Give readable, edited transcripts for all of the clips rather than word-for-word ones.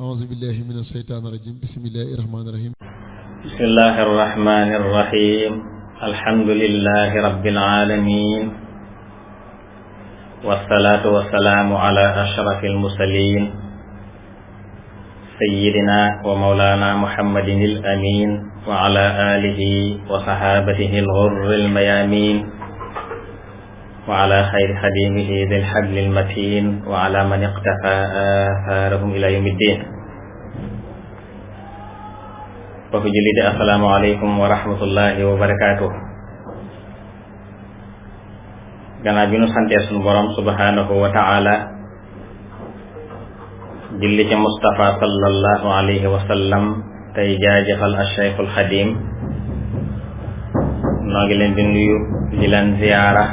أعوذ بالله من الشيطان الرجيم بسم الله الرحمن الرحيم بسم الله الرحمن الرحيم الحمد لله رب العالمين والصلاة والسلام على أشرف المرسلين سيدنا ومولانا محمد الأمين وعلى آله وصحابته الغر الميامين وعلى خير خديمه ذي الحبل المتين وعلى من اقتفى آثارهم إلى يوم الدين. Bokk jullit yi assalaamu aleykum wa rahmatullahi wa barakaatuh. Gannaaw bi nu santee sunu borom subhanahu wa ta'ala julli ci Mustafa sallallahu alayhi wa sallam tey jaajëfal Cheikhul Xadim noo ngi leen di nuyu di leen ziyaara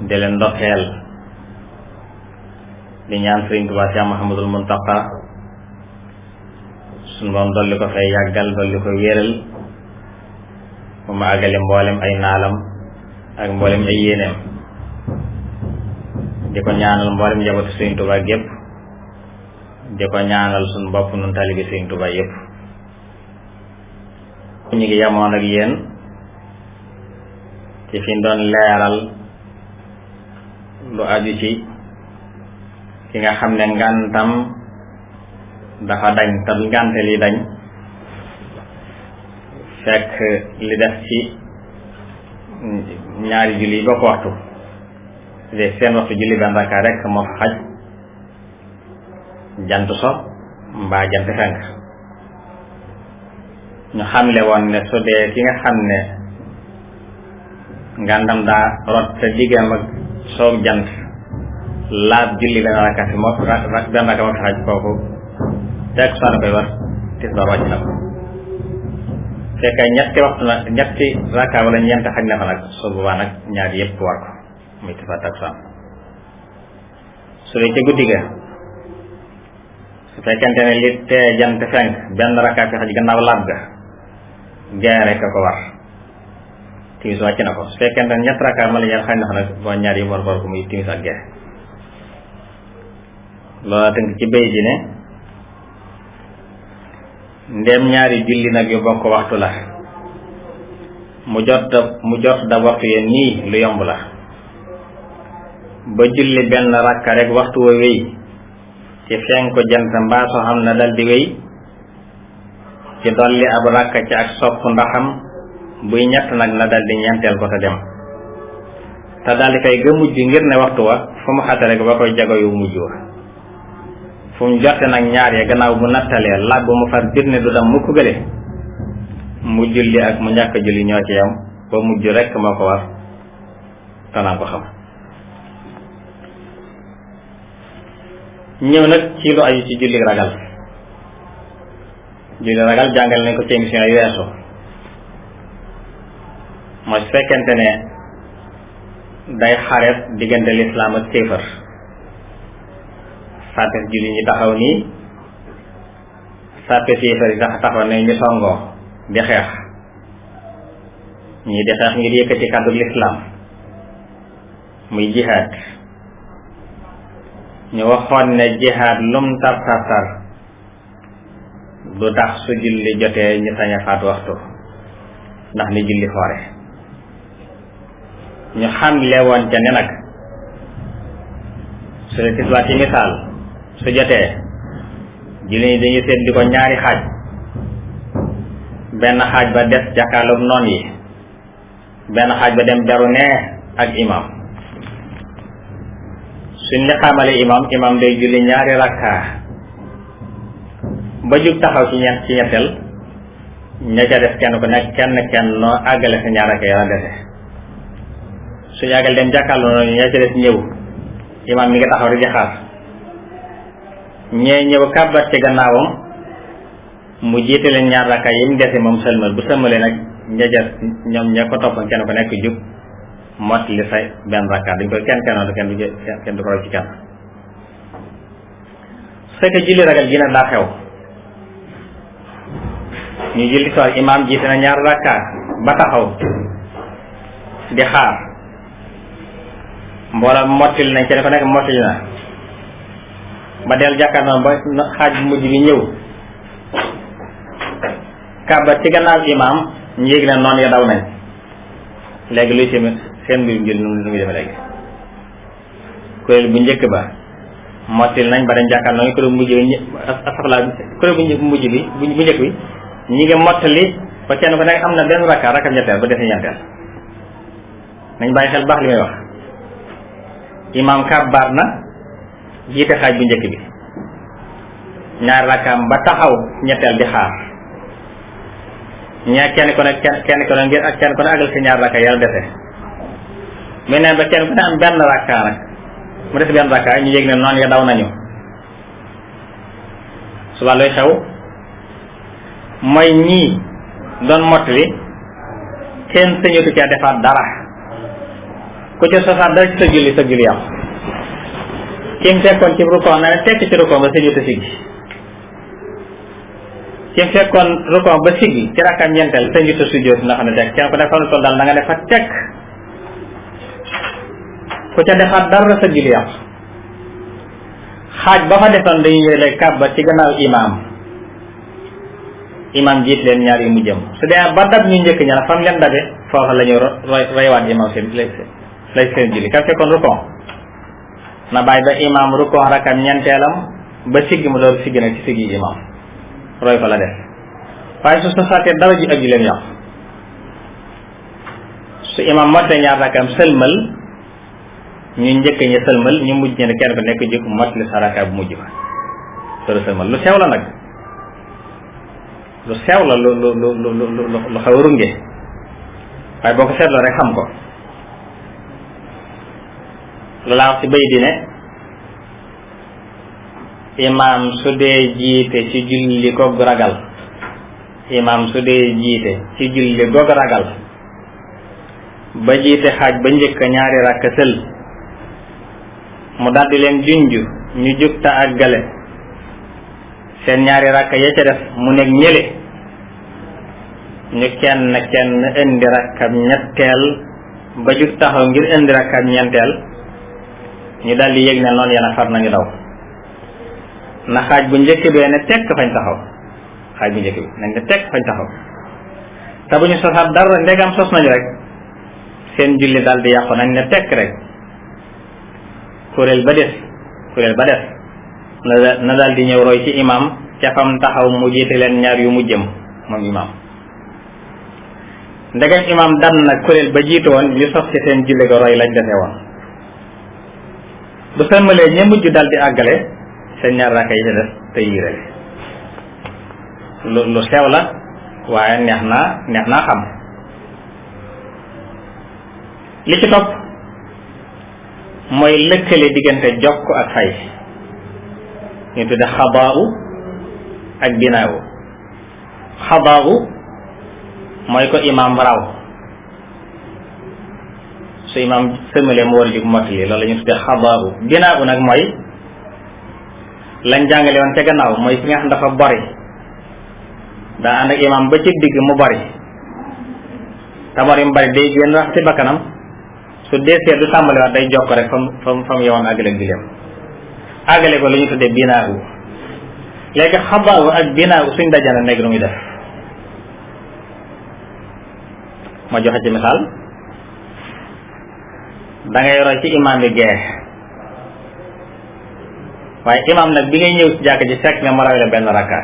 di leen ndokkeel di ñaan Sëriñ Tuubaa Séex Muhammadul Muntaqa sunu borom dolli ko fay yàggal dolli ko wéeral mu ma àggale mboolem ay naalam ak mboolem ay yéeneem di ko ñaanal mboolem njabootu Sëriñ Tuubaa gépp di ko ñaanal sunu bopp nun talibi Sëriñ Tuubaa yépp. ñu ngi yemoon ak yéen ci fi doon leeral lu aju ci ki nga xam ne ngantam dafa dañ te du ngante li dañ fekk li def ci ñaari julli bokk waxtu de seen waxtu julli benn rakka rek moo fa xaj jant so mbaa jant fenk ñu xamle woon ne su dee ki nga xam ne ngàndam daa rot te diggam ak soog jant laab julli benn rakka fi moo benn rakka moo fa xaj kooku teg soxna koy war tisbaar wàcc na ko fekkee ñetti waxtu nag ñetti rakka wala ñeent xaj na fa nag su boobaa nag ñaar yëpp war ko muy tisbaar teg soxna su dee ci guddi ga su fekkente ne li tee jant fenk benn rakka fi xaj gannaaw laab ga gee rek a ko war timis wàcc na ko su fekkente ne ñetti rakka ma la ñeent xaj na fa nag boo ñaar yëpp war ko muy timis ak gee loola tënk ci béy ji ne ndem ñaari julli nag yu bokk waxtu la mu jot da waxtu yeen nii lu yomb la ba julli benn rakka rek waxtu wa wéy ci fenku jant mbaa soo xam na dal di wéy ci dolli ab rakka ci ak sopp ndaxam buy ñett nag na dal di ñeenteel ko te dem te dal di fay ga mujj ngir ne waxtu wa fu mu xate rek ba koy jago yu mujj wa fu mu jotte nag ñaar ya gannaaw bu nattalee laaj bu mu far bir ne du dam mukk gële mu julli ak mu ñàkk julli ñoo ci yam ba mujj rekk moo ko war tanaa ko xam. ñëw nag ci lu aju ci julli ragal jàngal nañ ko ci émission yu weesu mooy su fekkente ne day xareet diggante lislaam ak kéefër sàppe julli ñi taxaw nii sàppe kéefër yi taxaw ne ñu songoo di xeex ñii di xeex ngir yëkkati kàddu lislaam muy jihaad ñu waxoon ne jihaad lum tar du tax su julli jotee ñu sañ a faat waxtu ndax ni julli foore ñu xamle woon ca ne nag su dee tisbaar ci misaal su jotee julli ñi dañuy seet di ko ñaari xaaj benn xaaj ba des jàkkaarloog noon yi benn xaaj ba dem jaru nee ak imam suñ ne xamale imam day julli ñaari rakka ba jug taxaw ci ñetteel ña ca def kenn ku nekk kenn noo àggale sa ñaar rakka yàlla dese suñu àggal dem jàkkaarloo noonu ña ca des ñëw imam mi ngi taxaw rek di xaar ñee ñëw kàbbat ci gannaawam mu jiite leen ñaar rakka yi mu dese moom sëlmal bu sëlmalee nag njajas ñoom ña ko toppoon kenn ku nekk jug mot li say benn rakka dañ koy kenn du ko roy ci kenn su fekkee julli ragal gi nag daa xew ñu julli soir imam jiite na ñaar rakka ba taxaw di xaar mbooloo mottil nañ kenn ku nekk mottil na ba del jàkkaarloo ba xaaj bu mujj bi ñëw kàbbar ci gannaaw imaam ñu yëg ne noonu ya daw nañ léegi luy seen mbirum julli nu muy demee léegi kuréel bu njëkk ba mottil nañ ba dañ jàkkaarloo kuréel bu mujj bi kuréel bu mujj bi bu njëkk bi ñi ngi mottali ba kenn ko nekk am na benn rakka ñetteel ba defi ñeenteel nañ bàyyi xel baax li may wax imaam kàbbaar na jiite xaaj bu njëkk bi ñaari rakkaam ba taxaw ñetteel di xaar kenn ko ne ngir ak kenn ko ne àggal si ñaari rakka yàlla dese mu ne ba kenn ku ne am benn rakka nag mu des benn rakka ñu yëg ne noonu ya daw nañu suba luy xew mooy ñii doon mottali kenn sañatu caa defaat dara ku ci sosaat dara ci sa julli yàqu kim fekkoon ci rukkoo na ne tekk ci rukkoo ba sañatu siggi kim fekkoon rukkoo ba siggi ci rakkaam ñeenteel sañatu sujjóot nga xam ne tekk kenn ku ne fa lu toll daal na nga defa tekk ku ca defaat dara sa julli yàqu xaaj ba fa defoon dañuy yële kàbba ci gannaaw imaam jiit leen ñaar yu mu jëm su dee ba dab ñu njëkk ña fam leen dabe foofa la ñu roywaat imaam seen lay seen julli kam fekkoon rukkoo na bàyyi ba imaam rukkoo rakam ñeenteelam ba siggi mu door siggi nag ci siggi imaam roy fa la def waaye su sosaatee dara ji ak ji leen yàqu su imaam mottee ñaar rakam sëlmal ñu njëkk ñi sëlmal ñu mujj ñe ne kenn ko nekk jóg mottali sa raka bu mujj ba door sëlmal lu sew la nag lu sew la lu xaw a runge waaye boo ko seetloo rek xam ko lu laa wax ci bay di ne imaam su dee jiite ci julli goog ragal imaam su dee jiite ci julli goog ragal ba jiite xaaj ba njëkk ñaari rakk sël mu daldi leen junj ñu jóg ta àggale seen ñaari rakk ya ca def mu nekk ñële ñu kenn indi rakkab ñetteel ba jug taxaw ngir indi rakkab ñeenteel ñu daldi yëg ne noonu yana far nañu daw na xaaj bu njëkk bee ne tekk fañ taxaw xaaj bu njëkk bi nañ ne tekk fañ taxaw te bu ñu sosaat dara ndegam sos nañu rek seen julli daldi yàqu nañ ne tekk rek kuréel ba des na daal di ñëw roy ci imam ca fam taxaw mu jiite leen ñaar yu mujjëm moom imam ndegam imam dan nag kuréel ba jiitu woon ñu sos ci seen julli ga roy lañ defee woon bu sëlmalee ña mujj daal di àggale seen ñaar rakka yi ci des te yiirale lu sew la waaye neex naa xam li ci topp mooy lëkkale diggante jokk ak fay ñu tudde xabaaru ak binaawu xabaaru mooy ko imaam raw su imaam sëmmalee mu war a jóg mottali loolu la ñu tudde xabaaru binaawu nag mooy lañ jàngale woon ca gannaaw mooy ki nga xam dafa bori daa ànd ak imaam ba ci digg mu bori te bori mu bari day génn wax ci bakkanam su deesee du tàmbaliwaat day jokk rek fam yowoon àggale ak gileem àggale ko la ñu tuddee binaawu léegi xabaaru ak binaawu suñ dajana nekk lu muy def ma joxe ci misaal da ngay roy ci imaam bi gee waaye imaam nag bi ngay ñëw ci jàkk ji fekk ne ma rawle benn rakka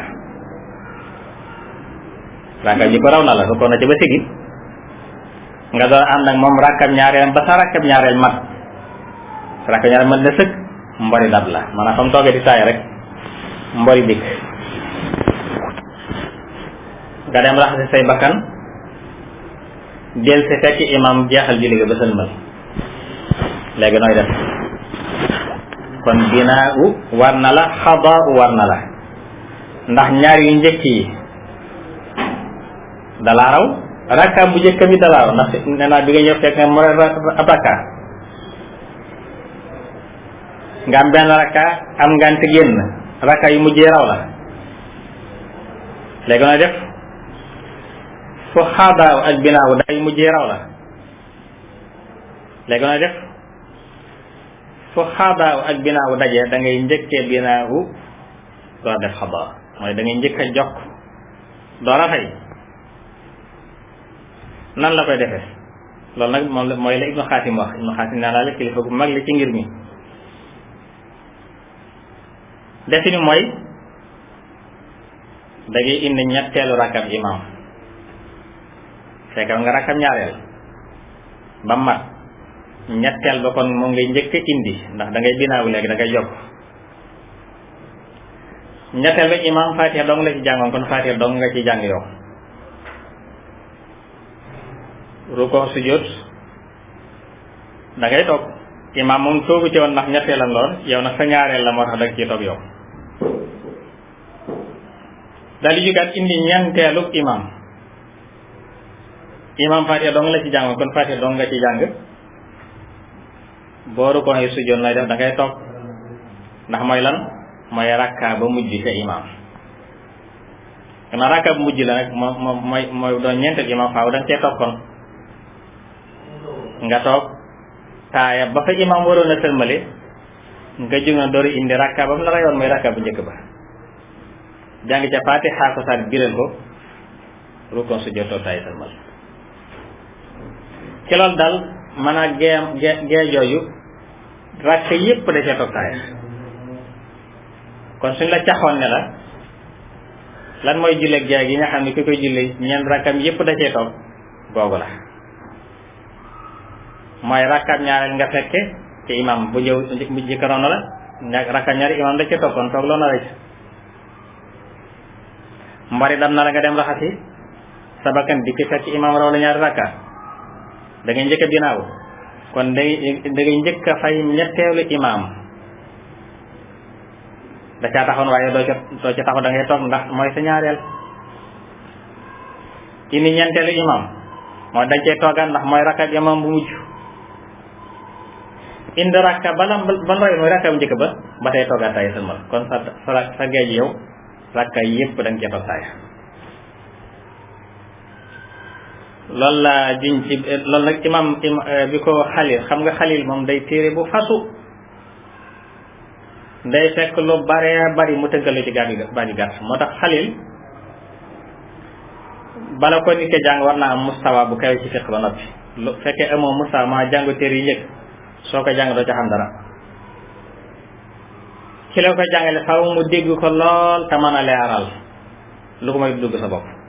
ji ko raw na la ko na ci ba sigi nga doon ànd ak moom rakkab ñaareel ba sa rakkab ñaareel mat sa rakkab ñaareel mat na sëkk mbori dab la maanaam fa mu toogee di saay rek mbori dikk nga dem raxasi say bakkan del si fekk imam jeexal julli ga ba sëlmal léegi nooy def kon binaa war na la xadaa war na la ndax ñaar yu njëkk yi dalaa raw rakka bu njëkk bi dalaa raw ndax nee naa bi nga ñëw fekk ne mu ab rakka nga am benn rakka am ngante génn rakka yu mujjee raw la léegi nooy def fu xaadaaw ak binaaw day mujjee raw la léegi nooy def fu xadaaw ak binaawu dajee da ngay njëkkee binaawu door def xadaa mooy da ngay njëkk a jokk door a fay. nan la koy defee loolu nag moom mooy la Ibnu Xaasim wax. Ibnu Xaasim naa laa la kilifa gu mag li ci ngir mi defi ni mooy da ngay indi ñetteelu rakkab imam fekkal nga rakkab ñaareel ba mat ñetteel ba kon moom ngay njëkk indi ndax da ngay binaawu léegi da ngay yokk ñetteel ba imam Faatiha dong la ci jàngoon kon Faatiha dong nga ci jàng yow. rukkoo sujjóot da ngay toog imam moom toogu ci woon ndax ñetteelam lool yow nag sa ñaareel la moo tax da nga ciy toog yow. daal di jugaat indi ñeenteelu imam Faatiha dong la ci jàngoon kon Faatiha dong nga ci jàng boo rukkoo yi sujjóot nooy def da ngay toog ndax mooy lan mooy rakka ba mujj ca imam. xanaa rakka bu mujj la nag mooy doon ñeenteel imam faaw da nga cee toog kon nga toog taaya ba fa imam waroon a sëlmale nga jóg na door indi rakka ba mu la rayoon mooy rakka bu njëkk ba jàng ca Faatiha ko saat biral ko rukkoo sujjóot toog taaya sëlmal. ci loolu daal mën a gee jooju rakka yépp da cee toog taaya kon suñ la caxoon ne la lan mooy julleeg gee gi nga xam ne ki koy julli ñeent rakkam yépp da cee toog googu la mooy rakkam ñaareel nga fekke ci imam bu ñëw bu jëkkëroon la rakkam ñaari imam da cee toog kon toog loo na rek mbari dam na la nga dem raxasi sa bakkan dikki fekk imam raw la ñaari rakka da ngay njëkk a binaaw kon da ngay njëkk a fay ñetteelu imam da caa taxoon waaye doo ca taxaw da ngay toog ndax mooy sa ñaareel. indi ñeenteelu imam mooy dañ cee toogaan ndax mooy rakka imam bu mujj indi rakka ba roy mooy rakka bu njëkk ba tey toogaan taay sëlmal kon sa géej yow rakka yépp da nga cee toog taay. loolu la juñ ci loolu nag imam bi ko Xalil xam nga Xalil moom day téere bu fasu day fekk lu bare bari mu tënkale ci baat gàtt moo tax Xalil bala ko nit ke jàng war naa am mustawa bu kawe ci fiq ba noppi lu fekkee amoo mustawa maa jàngu téere yi njëkk soo ko jàng doo ca xam dara. ci la ko jàngale faaw mu dégg ko lool te mën a leeral lu ko may dugg sa bopp.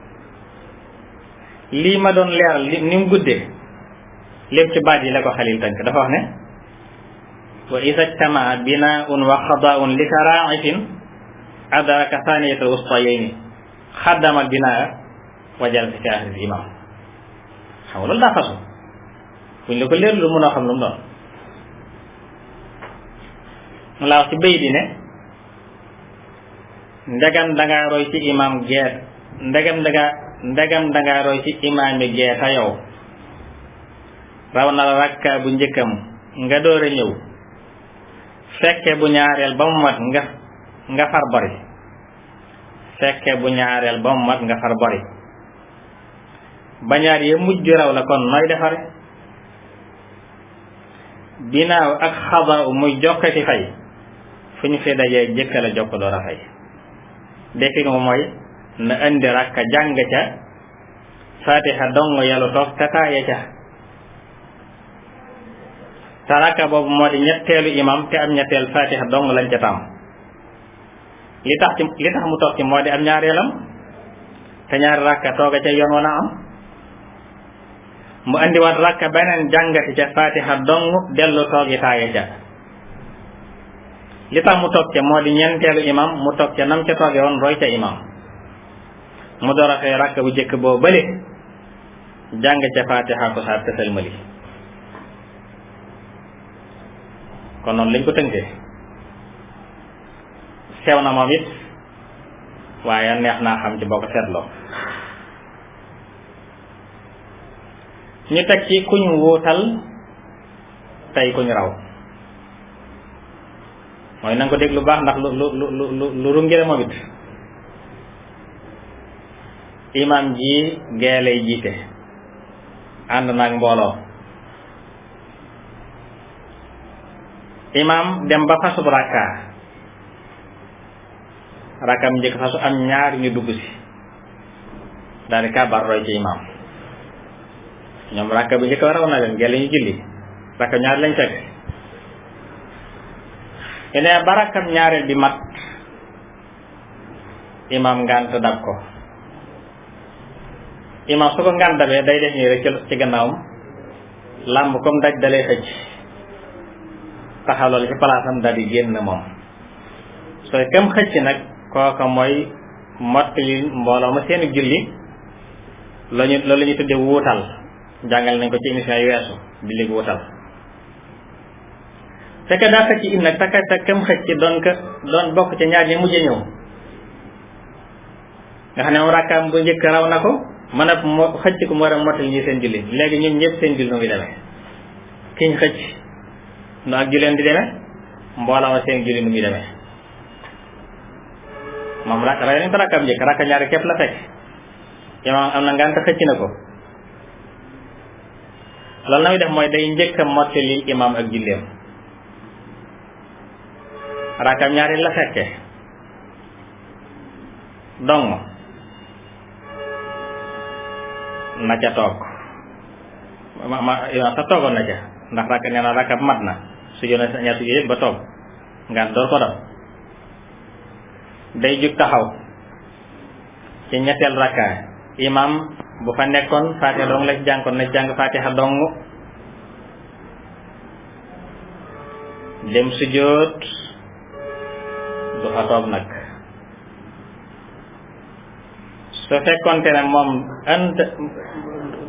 lii ma doon leeral ni mu guddee lépp ci baat yi la ko Xalil tënk dafa wax ne wa isa jtamaa binaun wa xadaun li karaifin adraka thaniyatal wustayayni xaddamal binaa wa jalasa fi axiril imam. xam nga loolu daa fasu buñ la ko leer lu mën a xam lu mu doon mu laa wax ci bay di ne ndegam dangaa roy ci imam geet ndegam dangaa roy ci imaami geeta yow raw na la rakka bu njëkkam nga door a ñëw fekke bu ñaareel ba mu mat nga far bori fekke bu ñaareel ba mu mat nga far bori ba ñaar ya mujj raw la kon nooy defare binaaw ak xadaa muy jokkati fay fu ñu fi dajee jëkka la jokk door a fay defi nga mooy na indi rakka jàng ca Faatiha dong yàlla toog te taaye ca te rakka boobu moo di ñetteelu imam te am ñetteel Faatiha dong lañ ca tam li tax mu toog ci moo di am ñaareelam te ñaari rakka tooga ca yoon wana am mu indiwaat rakka beneen jàngati ca Faatiha dong dellu toogi taaye ca li tax mu toog ca moo di ñeenteelu imam mu toog ca nam ca tooge woon roy ca imam mu door a fay rakka bu jëkk boo bële jàng ca Faatiha ko saat te sëlmali kon noonu lañ ko tënkee sew na moom it waaye neex naa xam ci boo ko seetloo ñu teg ci kuñ wuutal tey kuñ raw mooy na nga ko dégg lu baax ndax lu rungire moom it imam ji gee lay jiite ànd naag mbooloo imaam dem ba fasub rakkaam njëkk fasu am ñaar ñu dugg si daal di kàbbar roy ci imaam. ñoom rakka bi njëkk raw na leen gelle ñu julli rakka ñaar lañ fekk yeneen ba rakkam ñaareel bi mat imaam ngànt dab ko. imaam su ko ngànt dabee day def nii rek ci gannaawam làmb comme daj dalee xëcc taxaw loolu ci palaasam daal di génn moom. sooy kem xëcc nag kooka mooy mottali mbooloo ma seeni julli loolu la ñu tudde wuutal. jàngal nañ ko ci émission yu weesu di léegi wutal fekk daa xëcc in nag te kem xëcc doon bokk ca ñaar ñi mujj ñëw nga xam ne moom rakkaam bu njëkk raw na ko mën a xëcc ko mu war a mottali ñi seen julli léegi ñun ñëpp seen julli nu ngi demee kiñ xëcc nu ak julleen di demee mbooloo ma seen julli nu ngi demee moom raw nañ ko rakkaam njëkk rakka ñaari képp la fekk imaam am na ngànt xëcc na ko loolu na muy def mooy day njëkk a mottali imaam ak julleem rakkam ñaari la fekke dong na ca toog imaam sax toogoon na ca ndax rakk nee na rakkam mat na su joona sa ñaar sujjóot yëpp ba toog ngaan door ko dam day jug taxaw ci ñetteel rakkaay imaam bu fa nekkoon faatiha dong la ci jànkoon na jàng faatiha dong dem sujjóot du fa toog nag su fekkoonte ne moom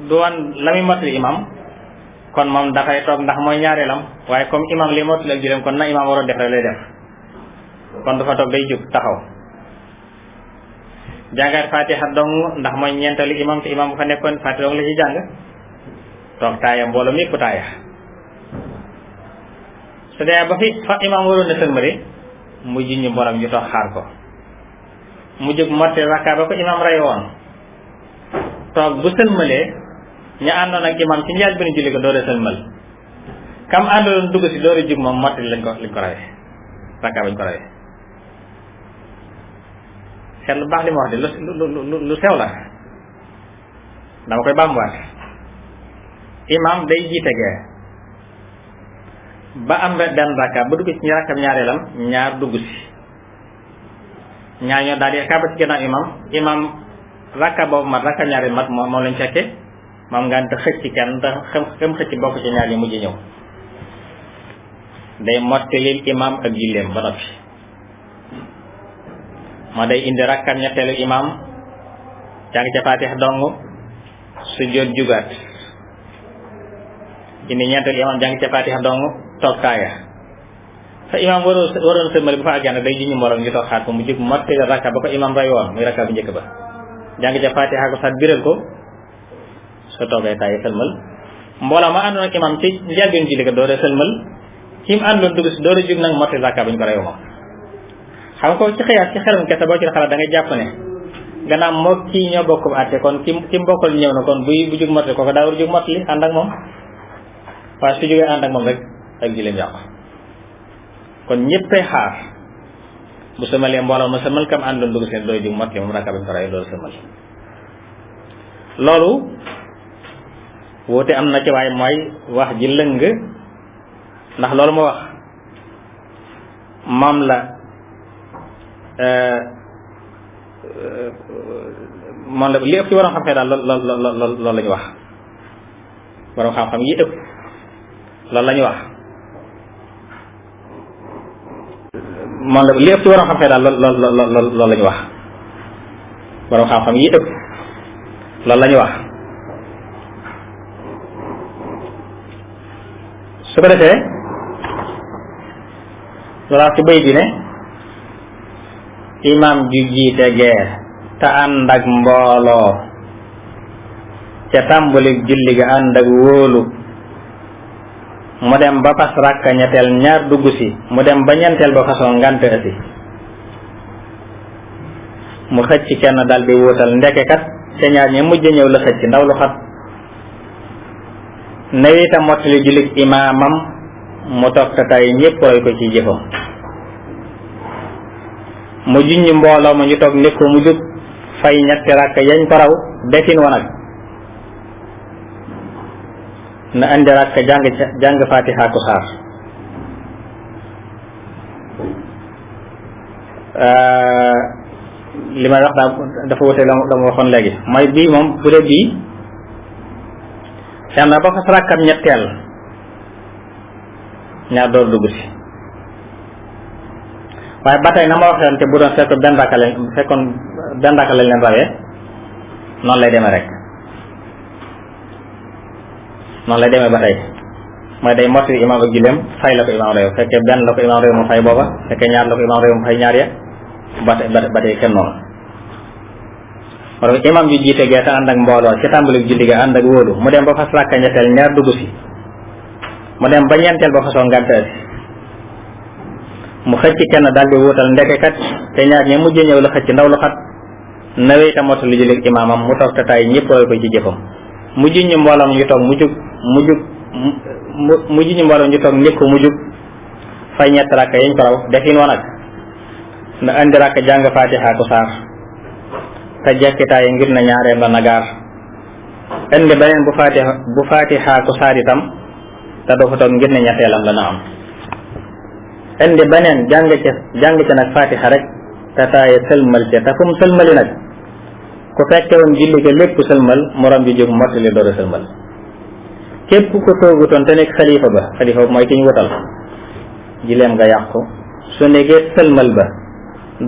du wan la muy mottali imam kon moom dafay toog ndax mooy ñaareelam waaye comme imam li mottali ak juróom kon na imam waroon def rek lay def kon du fa toog day jóg taxaw jàngaat fatiha dong ndax mooy ñeentali imam te imam bu fa nekkoon fatiha dong la ci jàng toog taaya mbooloo mépp taaya su dee ba fi fa imam waroon na sëlmale mu jiñu mbooloo ñu toog xaar ko mu jóg motte rakka ba ko imam rey woon toog bu sëlmalee ña àndoon ak imam ci njaal bi nu julli ko door a sëlmal kam àndoon dugg si door a jóg moom motte lañ ko rawee rakka bañ ko rawee seet lu baax li ma wax de lu sew la dama koy bàmbuwaat imam day jiite gee ba am benn rakka ba dugg ci rakkam ñaareelam ñaar dugg si ñaar ñoo daal di kàbba ci gannaaw imam rakka boobu mat rakka ñaareel mat moom lañ fekke moom nga te xëcc kenn te xam xëcc bokk ci ñaar yi mujj ñëw day mottalil imam ak julleem ba noppi moo day indi rakkam ñetteelu imam jàng ca faatiha dong sujjóot jugaat indi ñeenteelu imam jàng ca faatiha dong toog taaya fa imam waroon sëlmali bu fa àggee nag day ji ñu moroom ñu toog xaar ko mu jóg mottali rakka ba ko imam ray woon muy rakka bu njëkk ba jàng ca faatiha ko sax biral ko soo toogee taaya sëlmal mbooloo ma àndoon ak imam ci njëlbéenu julli ko doore sëlmal ci mu àndoon dugg si doore jóg nag mottali rakka bu ñu ko ray moom xam ko ci xiyaas ci xelum kese boo ci xalaat da ngay jàpp ne gannaaw moo kii ñoo bokk bu àtte kon ki mbokkal ñëw na kon bu jóg mottali kooku daa war jóg mottali ànd ak moom waaye su jógee ànd ak moom rek ak julleem yàqu kon ñëppay xaar bu sëmalee mbooloo ma sëmal kam àndoon dugg seen dooy jóg mottali moom rakka bañ ko ray loolu sëmal loolu woote am na ci waaye mooy wax ji lëng ndax loolu ma wax moom la li ëpp ci waroon xam-xam daal loolu la ñu wax waroon xam-xam yi ëpp loolu la ñu wax moom la li ëpp ci waroon xam-xam daal loolu la ñu wax waroon xam-xam yi ëpp loolu la ñu wax su ko defee loolu ci bay bi ne imam ju jiite gee te ànd ak mbooloo ca tàmbali julli ga ànd ak wóolu mu dem ba fas rakka ñetteel ñaar dugg si mu dem ba ñeenteel ba façon ngante asi mu xëcc kenn dal di wóotal ndeke kat ca ñaar ñi mujj ñëw la xëcc ndaw lu xat nawita mottali jullig imaamam mu toog te tay ñépp roy ko ci jëfam mu junj mbooloo ma ñu toog nekk ko mu jóg fay ñetti rakk yañ ko raw defin wa nag na andi rakk jàng Fatiha ko saar li may wax dafa wute la ma waxoon léegi mooy bii moom bu dee bii xam na ba fas rakkam ñetteel ñaar door dugg si waaye ba tey na ma waxee te bu doon fekkoon benn rakka lañ leen rawee noonu lay demee rek noonu lay demee ba tey mooy day mottali imaam ak julleem fay la ko imaam réew fekkee benn la ko imaam réew mu fay booba fekkee ñaar la ko imaam réew mu fay ñaar ya ba tey kenn noonu parce que imaam ju jiite gee te ànd ak mbooloo ci tàmbali julli ga ànd ak wóolu mu dem ba fas rakka ñetteel ñaar dugg si mu dem ba ñeenteel ba fasoo ngàntaasi mu xëcc kenn daal di wuutal ndekekat te ñaar ñi mujj ñëw la xëcc ndaw lu xat nawee ta mottali julli imaamam mu toog te tay ñëpp roy ko ci jëfam mu juñ ñu mbooloom ñu toog mu juñ ñu mbooloom ñu toog nekk mu jug fay ñett rakka yañ ko raw defin wa nag na andi rakka jàng Fatiha ko saar te jekkitaay ngir na ñaareel la nagaar indi beneen bu Fatiha ko saar itam te doo fa toog ngir ne ñetteelam la na am indi beneen jàng ca nag Fatiha rek te taaye sëlmal ca te fu mu sëlmali nag ku fekke woon julli ga lépp sëlmal morom bi jóg mottali door a sëlmal képp ku toogutoon te nekk xalifa ba mooy ki ñu wutal jileem nga yàqu su nekkee sëlmal ba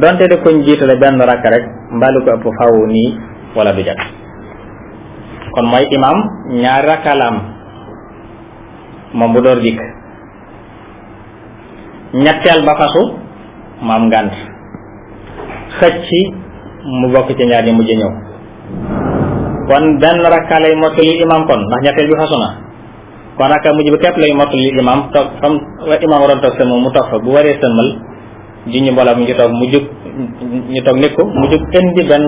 donte de koñ jiitale benn rakk rek mbaalu ko ëpp faw nii wala du jag kon mooy imaam ñaari rakka la am moom bu door dikk ñetteel ba fasu mu am ngànt xëcc mu bokk ci ñaar ñi mujj ñëw kon benn rakka lay mottali imaam kon ndax ñetteel bi fasu na kon rakka mujj bi képp lay mottali imaam toog fam imaam waroon toog sëlmal mu toog fa bu waree sëlmal ji ñu mbooloo mi ngi toog mu jug ñu toog nekk ko mu jug indi benn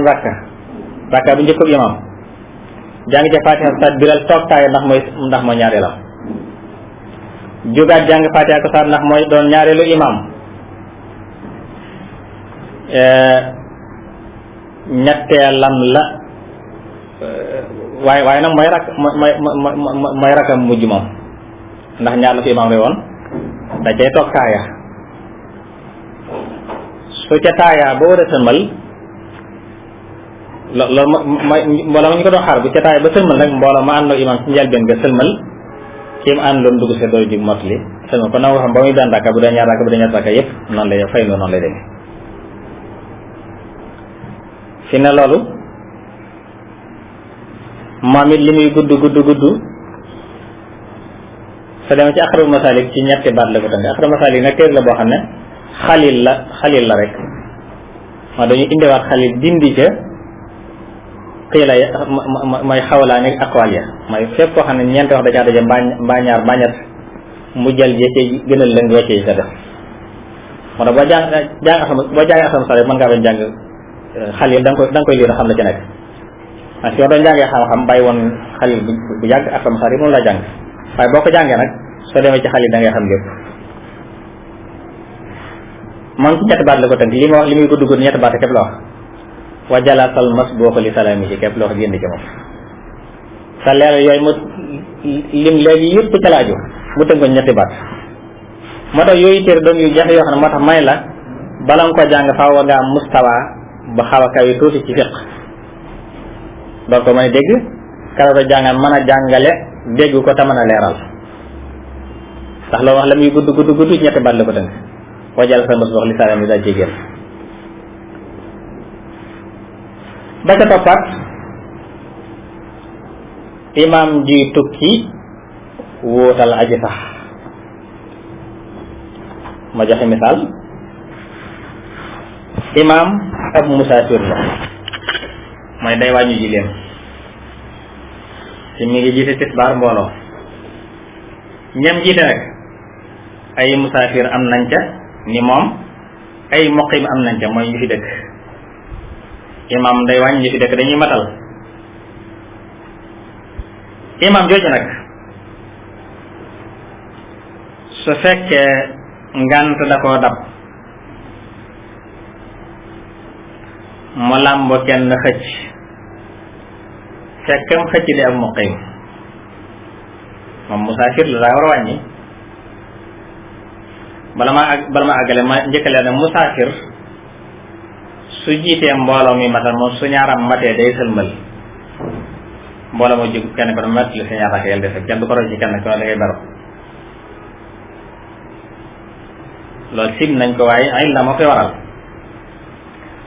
rakka bu njëkk imaam jàng ca Fatiha ko saar biral toog taaya ndax mooy ñaareelam jugaat jàng Fatiha ko saar ndax mooy doon ñaareelu imaam ñetteelam la waaye nag mooy rakkam mujj moom ndax ñaar la fi imaam re woon da cay toog taaya su ca taaya ba war a sëlmal loolu mooy mbooloo ma ñu ko doon xaar bu ca taaya ba sëlmal nag mbooloo ma ànd ak imaam ci njëlbeen nga sëlmal ki mu ànd loon dugg see doy jug mottali sëlmal kon nag nga xam ba muy benn rakka bu dee ñaar rakka bu dee ñett rakka yëpp noonu lay fay noonu lay demee fi ne loolu moom it li muy gudd sa dem ci Aqrabul Masalik ci ñetti baat la ko tënk Aqrabul Masalik nag téere la boo xam ne xalil la rek moo dañu indiwaat xalil dindi ca xiila ya mooy xawlaani aqwaal ya mooy fépp koo xam ne ñeenti wax da caa daje mbaa ñaar mbaa ñett mu jël jëcce gënal lëng wàcce yi sa def moo tax boo jàng Aqrabul Masalik mën ngaa bañ jàng xalil da nga koy liir xam la ci nekk parce que yow doon jàngee xam-xam bàyyi woon xalil bu yàgg Aqrabul Masalik moom la jàng waaye boo ko jàngee nag soo demee ci xalil da ngay xam lépp moom ci ñetti baat la ko tënk li ma wax li muy gudd ñetti baat képp la wax wa jalaatal mas boo ko li salaami ci képp la wax génn ci moom sa leeral yooyu mu lim léegi yëpp ca laaju mu tënk ko ñetti baat moo tax yooyu téere doon yu jafe yoo xam ne moo tax may la bala nga ko jàng faaw war nga am mustawa ba xaw a kaw yi tuuti ci fiq doo ko mën a dégg karata jàngal mën a jàngale dégg ko te mën a leeral ndax loolu wax la muy gudd ñetti baat la ko tënk wajal sa mos wax li salam yi daa ci génn ba ca toppaat imaam ji tukki wóotal aji sax ma joxe misaal imaam ab musaafir la mooy day wàññi jileem ci mi ngi jiite tisbaar mbooloo ñam jiite nag ay musaafir am nañ ca ni moom ay muqim am nañ ca mooy ñu fi dëkk imam day wàññi ñu fi dëkk dañuy matal imam jooju nag su fekkee ngant da koo dab mu làmb kenn xëcc fekkam xëcc di ab muqim moom musaafir la daa war a wàññi. bala ma àggale ma njëkkalee nag musaafir su jiitee mbooloo mi matal moom su ñaaram matee day sëlmal mbooloo ma jóg kenn ko mat li sa ñaar ak yàlla def kenn du ko roy ci kenn ko da ngay baro loolu sim nañ ko waaye ay la moo koy waral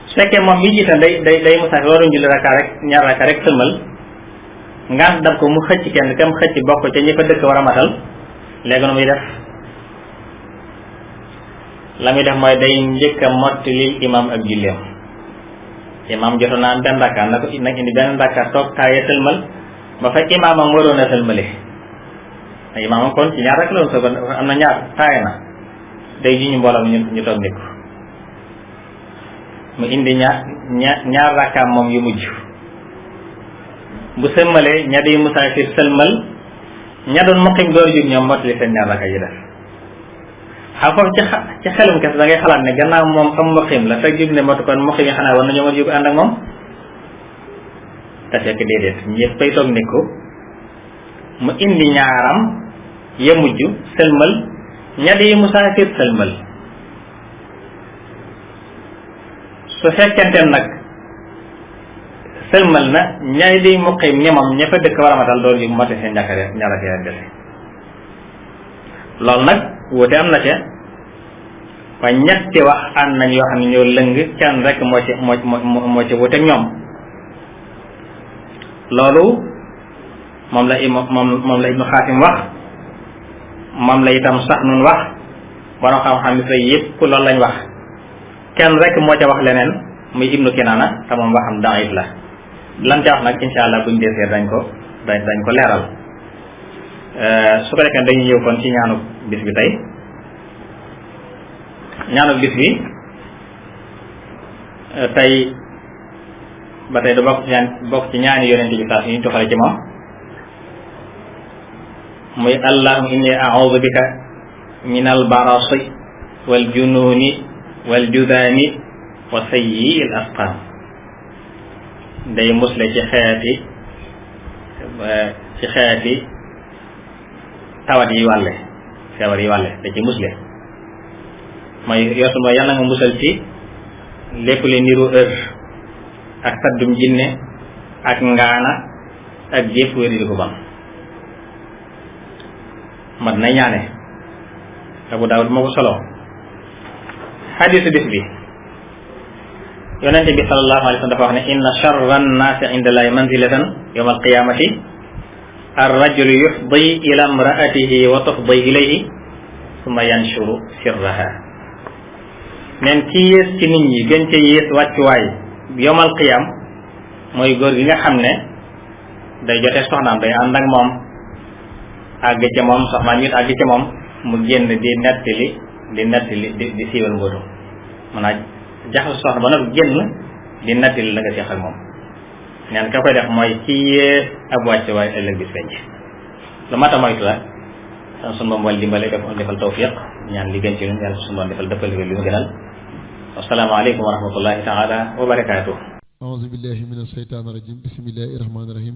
su fekkee moom mi jiite day musaafir waruñ julli rakka rek ñaar rakka rek sëlmal ngant dab ko mu xëcc kenn kam xëcc bokk ca ñi fa dëkk war a matal léegi nu muy def la muy def mooy day njëkk a mottali imam ak julleem imam joto naan benn rakka na ko nag indi benn rakka toog taaye sëlmal ba fa imaamam waroon a sëlmale imaamam kon ci ñaar rek la woon am na ñaar taaye na day ji ñu mbooloo ñu toog nit ko mu indi ñaar rakkaam moom yu mujj bu sëlmalee ña di musaafir sëlmal ña doon muqim door jóg ñoom mottali seen ñaar rakka yi def xam foofu ci xelum kes da ngay xalaat ne gannaaw moom am muqim la fekk jóg ne motu kon muqim yi xanaa war nañoo mën jóg ànd ak moom te fekk déedéet ñëpp bay toog nit ko mu indi ñaaram ya mujj sëlmal ña di musaafir sëlmal su fekkente nag sëlmal na ñay di muqim ni moom ña fa dëkk war a matal door jóg mote seen ñaarake leen dese loolu nag wuute am na ca waaye ñetti wax ànd nañ yoo xam ne ñoo lëng kenn rek moo ci wuute ak ñoom loolu moom la Ibnu Xaasim wax moom la itam sax nun wax borom xam-xam yi fay yëpp loolu lañ wax kenn rek moo ca wax leneen muy Ibnu Kinaana te moom waxam daif la lan ca wax nag insha allah buñ defee dañ ko leeral su ko defee dañuy ñëw kon ci ñaanu bis bi tey ñaanu bis bi tey ba tey da bokk ci ñaani yonente bi saa su ñu toxale ci moom muy allahumma inni a'udhu bika min al barasi wal jununi wal judani wa sayyi al asqam day musle ci xeeti tawat yi wàlle feebar yi wàlle da ci musle mooy yoosu mooy yàlla nga musal ci lépp li niru heure ak saddum jinne ak ngaana ak jépp wéri di ko bam mat na ñaane Abu Daawud moo ko solo xadiisu bis bi yonente bi sallallahu alayhi wa sallam dafa wax ne inna charra annaasi inda llahi manzilatan yawma alqiyamati arrajulu yufdi ila imraatihi wa tufdi ilayhi summa yanshuru sirraha neen ci yées ci nit ñi gën ca yées wàccuwaay yawmal qiyam mooy góor gi nga xam ne day jote soxnaam day ànd ak moom àgg ca moom soxnaam it àgg ca moom mu génn di nettali di siiwal mbóotum maanaam jaxas soxna ba nag génn di nettali la nga seex ak moom ñaan ka koy def mooy ci yées ab wàcce waaye ëllëg bis penc lu mat a moytu la san sunu boom wal dimbale defal tawfiq ñaan li gën ci ñun yàlla sunu boom defal dëppal li mu gënal assalaamu aleykum wa rahmatullahi taala wa barakaatuh a'uuzu billahi mina shaytaani rajim bismillahi rahmaani rahim